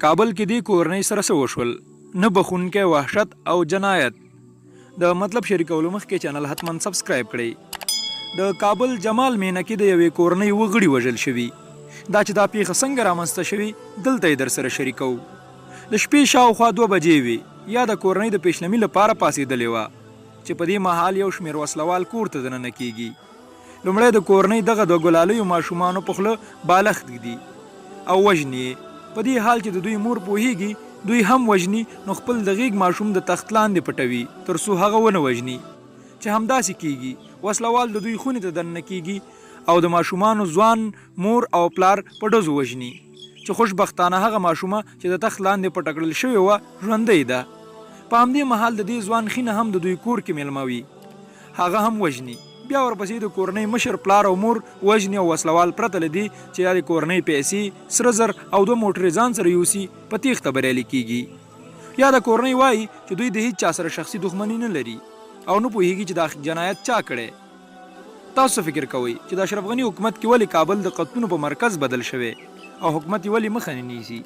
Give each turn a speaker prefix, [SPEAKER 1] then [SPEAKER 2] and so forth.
[SPEAKER 1] کابل کې دې کورنۍ سره څه وشول؟ نه بخښونکی وحشت او جنایت. د مطلب شریکولو مخکې چینل حتما سبسکرایب کړئ. د کابل جمال مینه کې د یوې کورنۍ اووه غړي وژل شوي. دا چې دا پیښه څنګه رامنځته شوې، دلته یې درسره شریکوو. د شپې شاوخوا دوه بجې وې، یاده کورنۍ د پیشلمي لپاره پاڅېدلې وه، چې په دې مهال یو شمېر وسله وال کور ته دننه کېږي. لومړی د کورنۍ دغه د ګلالیو ماشومانو په خوله بالښت ږدي او وژني یې. په دې حال چې د دوی مور پوهېږي دوی هم وژني نو خپل د غېږ ماشوم د تخت لاندې پټوي تر څو هغه ونه وژني. چې همداسې کېږي. وسله وال د دوی خونې ته دننه کېږي او د ماشومانو ځوان مور او پلار په ډزو وژني. چې خوشبختانه هغه ماشومه چې د تخت لاندې پټه کړل شوې وه ژوندۍ ده. په همدې مهال د دې ځوان ښینه هم د دوی کور کې مېلمه وي. هغه هم وژني. بیا ورپسې د کورنۍ مشر پلار او مور وژني او وسله وال پرته له دې چې یادې کورنۍ پیسې، سره زر او دوه موټرې ځان سره یوسي، په تېښته بریالي کېږي. یاده کورنۍ وايي چې دوی د هیچا سره شخصي دښمني نه لري او نه پوهېږي چې دا جنایت چا کړی. تاسو څه فکر کوئ چې د اشرف غني حکومت کې ولې کابل د قتلونو په مرکز بدل شوی او حکومت یې ولې مخه نه نیسي؟